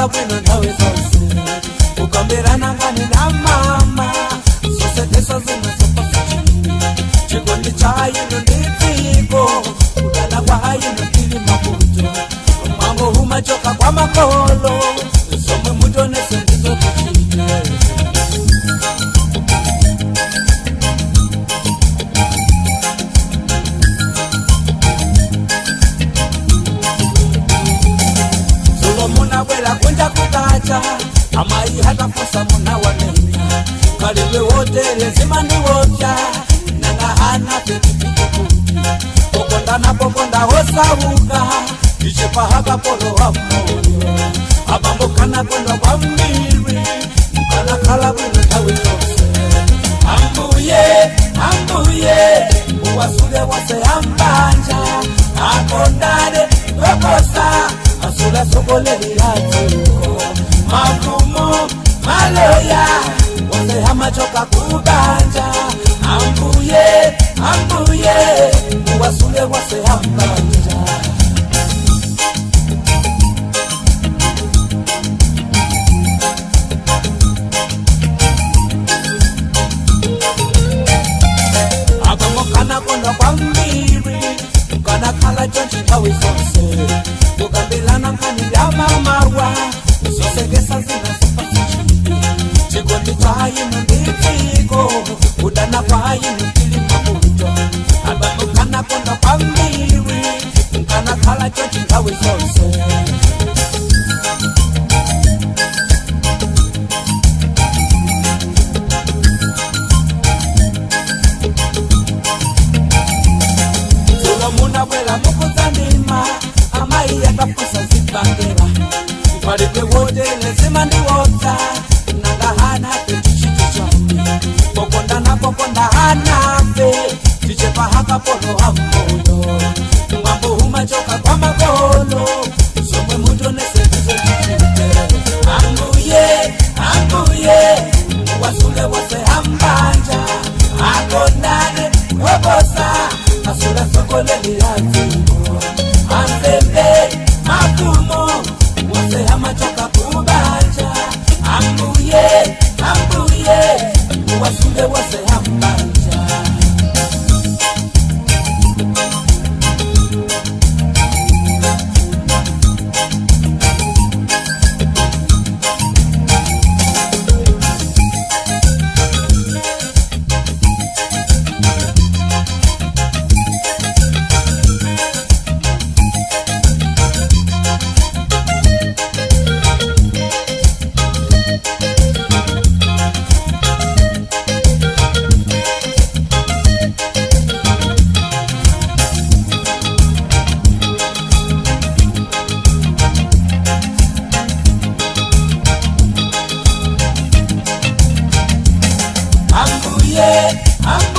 Mukanakhala bwino nthawi zonse kukambirana nkhani na mama zosekesa zina zopasa chidwi chikondi cha inu ndi dziko kudana kwa inu tili mavuto mwambo humachoka kwa makolo zomwe mutonese ndizo tichite. Dzulo munabwera kunja kukacha amayi hatafusa munawanenya kaliwe wotere zimandiwopya nanga hana petipitikuti pokonda pokonda wosauka ichipahaka polo wa moyo abambo kana kwendwa kwa mbiri mkanakhala bwino nthawi yonse. Ambuye, ambuye, uwasule wose ambanja akondane kokosa asula sokolelila dziko mafumu maloya wose hamachoka kubanja. Ambuye, ambuye, uwasule wose ambanja. Akamokana kondwa kwambiri mkanakhala chonchi nthawi zonse kukambilana nkhani ya mamawa zosekesa zina zopasa chidwi chikondi cha inu ndi dziko kudana kwa inu tili mavuto abamukana kondwa kwambiri mkanakhala chonchi nthawi zonse. Dzulo munabwera mukudzandima amayi yakafusa zibangera palibe wotele zimandiwopsa nanga hanafe tichiti chani pokonda napokonda hanafe tichepahaka polo hamoyo mwambo humachoka kwa makolo zomwe mutonese ndizo tichite. Ambuye, ambuye, wasule wose ambanja akondane kokosa asula sokolelila dziko ansembe mafumu wose hamachoka kubanja. Ambuye, ambuye, wasule wose ambanja. Ambuye, ambuye.